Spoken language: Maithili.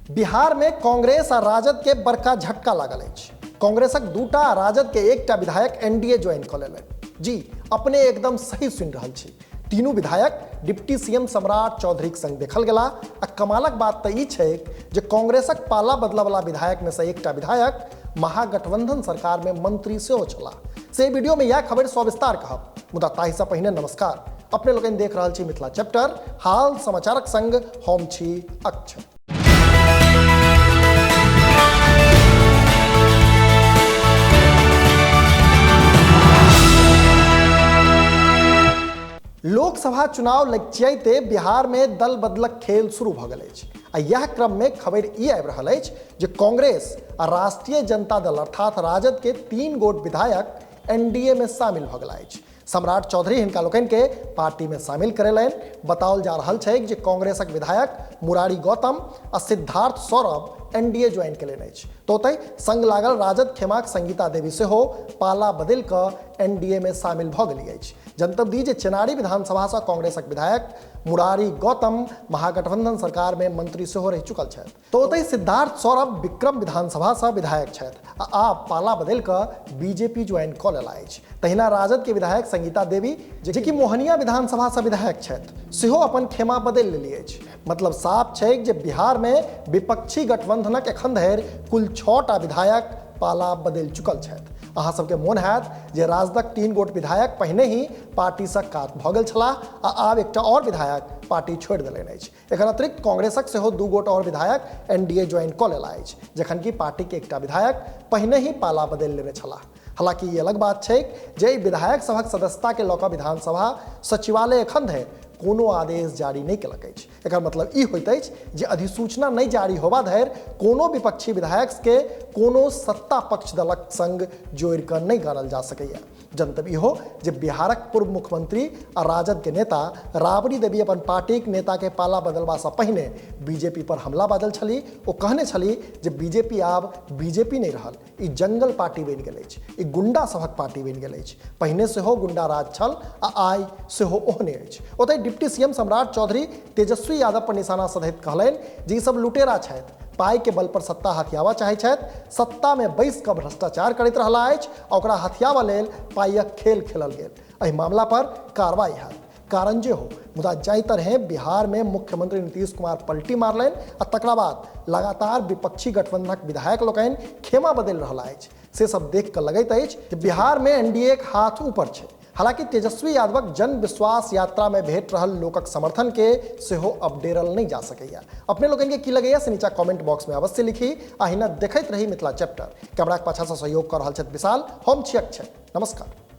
बिहार में कांग्रेस आ राजद के बड़का झटका लागल अछि। कांग्रेसक दूटा आ राजद के एकटा विधायक एनडीए ज्वाइन कऽ लेलनि। जी अपने एकदम सही सुनि रहल छी। तीनू विधायक डिप्टी सीएम सम्राट चौधरीक संग देखल गेला आ कमालक बात तऽ ई छैक जे कांग्रेसक पाला बदलऽवला विधायक में से एकटा विधायक महागठबंधन सरकार में मंत्री सेहो छलाह। से वीडियो में यह खबर सविस्तार कहब, मुदा ताहिसँ पहिने नमस्कार। अपने लोकनि देख रहल छी मिथिला चैप्टर हाल समाचारक संग हम छी अक्षय। लोकसभा चुनाव लगिचियाइते बिहार में दल बदलक खेल शुरू भऽ गेल अछि आ यह क्रम में खबर ई आबि रहल अछि जे कांग्रेस आ राष्ट्रीय जनता दल अर्थात राजद के 3 गोट विधायक एनडीए में शामिल भऽ गेला अछि। सम्राट चौधरी हिनका लोकनि के पार्टी में शामिल करेलनि। बताओल जा रहल छै जे कांग्रेसक विधायक मुरारी गौतम आ सिद्धार्थ सौरभ एनडीए ज्वाइन केलनि अछि, तऽ ओतहि संग लागल राजद खेमाक संगीता देवी सेहो पाला बदलि कऽ एनडीए में शामिल भऽ गेली अछि। जनतब दी जे चेनारी विधानसभा सँ कांग्रेसक विधायक मुरारी गौतम महागठबंधन सरकार में मंत्री सेहो रहि चुकल छथि, तऽ ओतहि सिद्धार्थ सौरभ विक्रम विधानसभा सँ विधायक छथि आ आब पाला बदलि कऽ बीजेपी ज्वाइन कऽ लेला अछि। तहिना राजद के विधायक संगीता देवी जे कि मोहनिया विधानसभा सँ विधायक छथि सेहो अपन खेमा बदलि लेली अछि। मतलब साफ छै जे बिहार में विपक्षी गठबंधनक एखन धरि कुल 6टा विधायक पाला बदलि चुकल छथि। अहाँ सबके मोन हैत जे राजदक 3 गोट विधायक पहिने ही पार्टी सँ कात भऽ गेल छलाह आ आब एकटा और विधायक पार्टी छोड़ि देलनि अछि। एकर अतिरिक्त कांग्रेसक सेहो 2 गोट और विधायक एनडीए ज्वाइन कऽ लेला अछि, जखन कि पार्टी के एकटा विधायक पहिने ही पाला बदलि लेने छलाह। हालांकि ई अलग बात छै जे एहि विधायक सभक सदस्यता के लऽ कऽ विधानसभा सचिवालय एखन धरि कोनो आदेश जारी नहि केलक अछि। एकर मतलब ई होइत अछि जे अधिसूचना नहि जारी होबा धरि कोनो विपक्षी विधायक के कोनो सत्ता पक्ष दलक संग जोड़ि कऽ नहि गानल जा सकैए। जनतब इहो जे बिहारक पूर्व मुख्यमंत्री आ राजद के नेता राबड़ी देवी अपन पार्टीक नेता के पाला बदलबा सँ पहिने बीजेपी पर हमला बाजल छली। ओ कहने छली जे बीजेपी आब बीजेपी नहि रहल, ई जंगल पार्टी बनि गेल अछि, ई गुंडा सभक पार्टी बनि गेल अछि। पहिने सेहो गुंडा राज छल आ आइ सेहो ओहने अछि। ओतहि डिप्टी सीएम सम्राट चौधरी तेजस्वी यादव पर निशाना सधैत कहलनि जे ई सब लुटेरा छथि, पाई के बल पर सत्ता हथियाबऽ चाहै छथि, सत्ता में बैस कऽ भ्रष्टाचार करैत रहला अछि आ ओकरा हथियाबऽ लेल पाइक खेल खेलल गेल। एहि मामला पर कार्रवाई हैत, कारण जे हो, मुदा जाहि तरहे बिहार में मुख्यमंत्री नीतीश कुमार पलटी मारलनि आ तकरा बाद लगातार विपक्षी गठबंधनक विधायक लोकनि खेमा बदलि रहला अछि, से सब देख कऽ लगैत अछि जे बिहार में एनडीए के हाथ ऊपर छै। हालांकि तेजस्वी यादवक जन विश्वास यात्रा में भेट रहल लोकक समर्थन के सेहो अबडेरल नहीं जा सकैया। अपने लोकनि के की लगैया से नीचा कमेंट बॉक्स में अवश्य लिखी आ हिना देखैत रही मिथिला चैप्टर। कैमराक पाछा से सहयोग कऽ रहल छथि विशाल, हम छी अक्षय। नमस्कार।